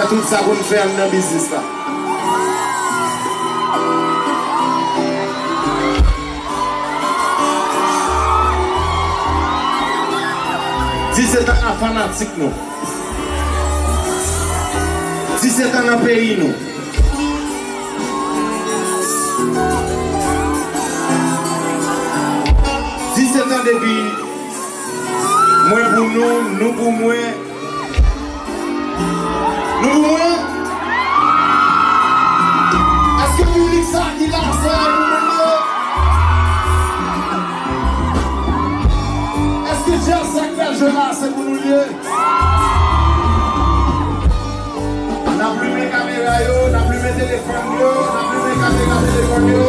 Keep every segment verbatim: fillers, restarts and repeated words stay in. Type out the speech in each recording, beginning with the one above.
Tout sa pou n fè anndan biznis la. Disèt an a fanatik nou. Disèt an nan peyi nou. Disèt an depi mwen pou nou, nou pou mwen. Nou pou mwen? Èske piblik sa ki la aswè a e pou moun li ye? Èske djaz sa k pral jwe la se pou nou li ye? N ap limen kamera yo, n ap limen telefòn yo, n ap limen kamera telefòn yo.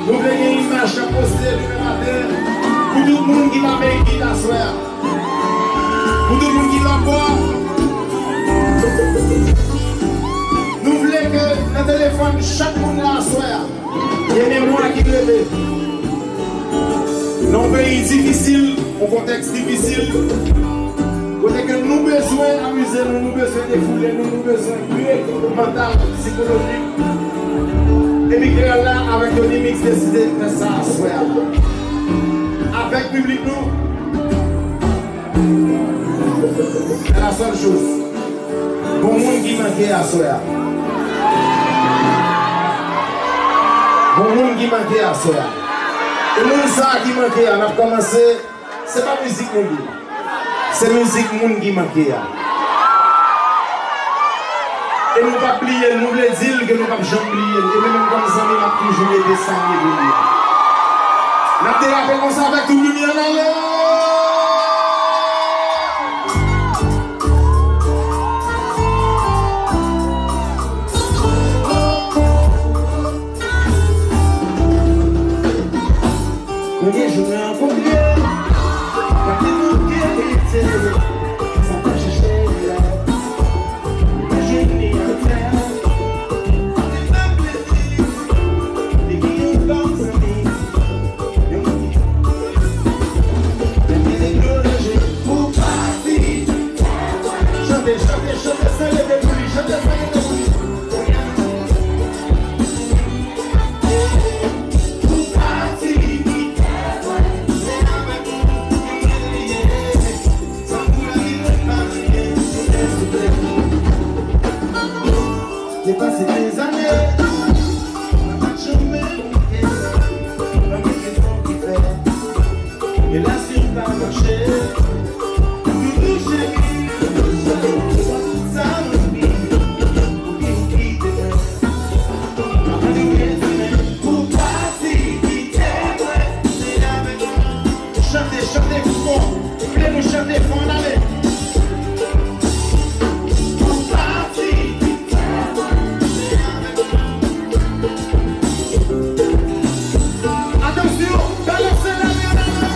Nou vle gen imaj k ap poste demen maten pou tout moun ki pa peye kit aswè a. Pou tout moun ki lòtbò, nou vle ke nan telefòn chak moun la aswè a, gen memwa ki leve. Nan yon peyi difisil, yon kontèks difisil, kote ke nou bezwen amize nou, nou bezwen defoule nou, nou bezwen kreye mantal, sikolojik. Epi Kreyòl la avèk Tony Mix deside fè sa aswè a. Avèk piblik nou, c'est la seule chose. Gon moun ki manke aswè a. Gon moun ki manke aswè a. E moun sa a ki manke a, n ap kòmanse. Se pa mizik nou li. Se mizik moun ki manke a. E nou p ap bliye l, nou vle di l ke nou p ap janm bliye l. E mwen menm kòm zanmi, m ap toujou rete sa m ye pou li. N ap derape konsa avèk tout limyè n ale. Premye jou n rankontre, pa te manke rete, sa pa chèche la. Mwen jwenn li atè, li fè m plezi, li vin kòm zanmi. Yon moun ki fè m deplonje pou pati. Chante, chante, chante san rete pou li, chante san rete pou li. Te pase dèzane, mwen pa t janm menm kite, pa menm efò ki fè. Relasyon pa mache. Toutou cheri, sa anvi, pou ki ou kite mwen. Anvi retounen, ou pati kite mwen. Se avèk mwen. Chante, chante fò. Vle nou chante fò, n ale. Ou pati kite mwen. Se avèk mwen. Atansyon, balanse la men anlè.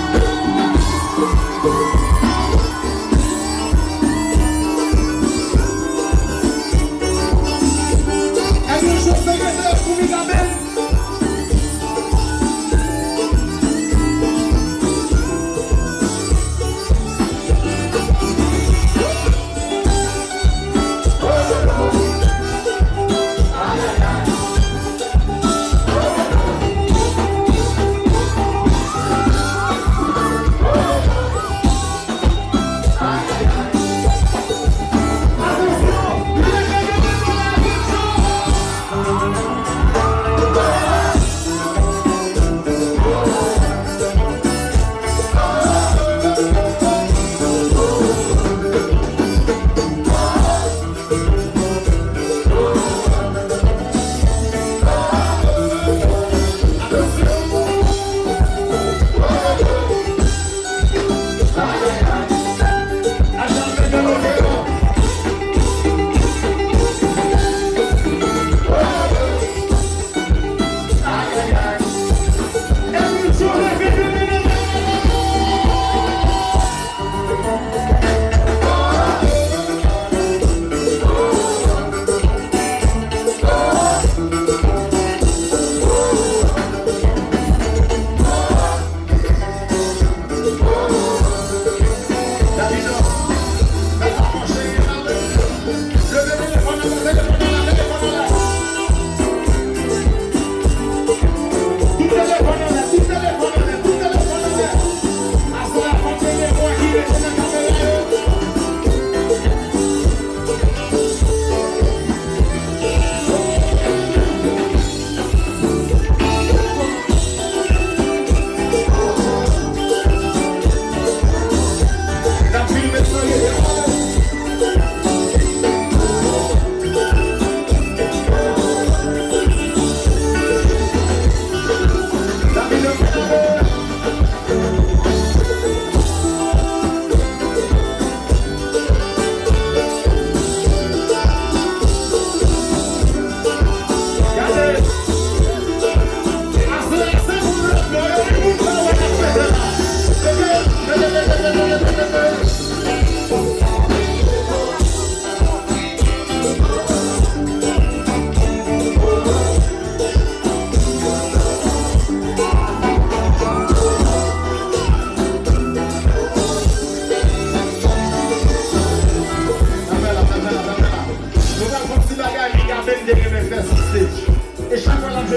Èske w chante pou Mikaben?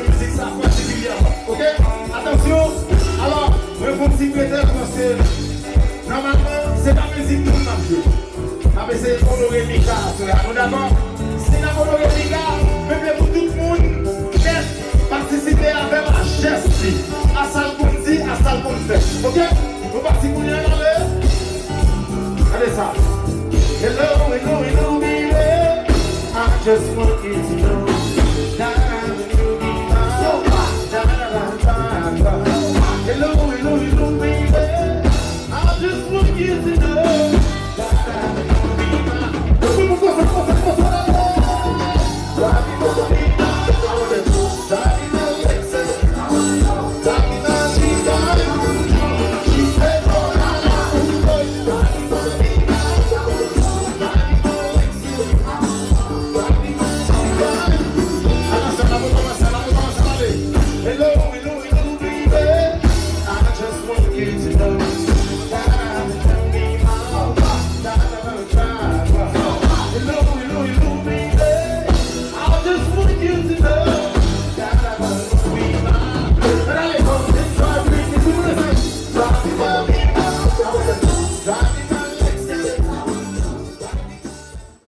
mizik sa patikilyèman. Oke? Atansyon! Alò, mwen fè yon ti prete paske nòmalman, se pa mizik moun m ap jwe. M ap eseye onore Mika aswè a. Nou dakò? Si n ap onore Mika, mwen vle pou tout moun nèt patisipe avè m a jès li, a sa l konn di, a sa l konn fè. Oke? Nou pati kounye a, n ale. Gade sa. Hello, hello, hello, baby. I just wanna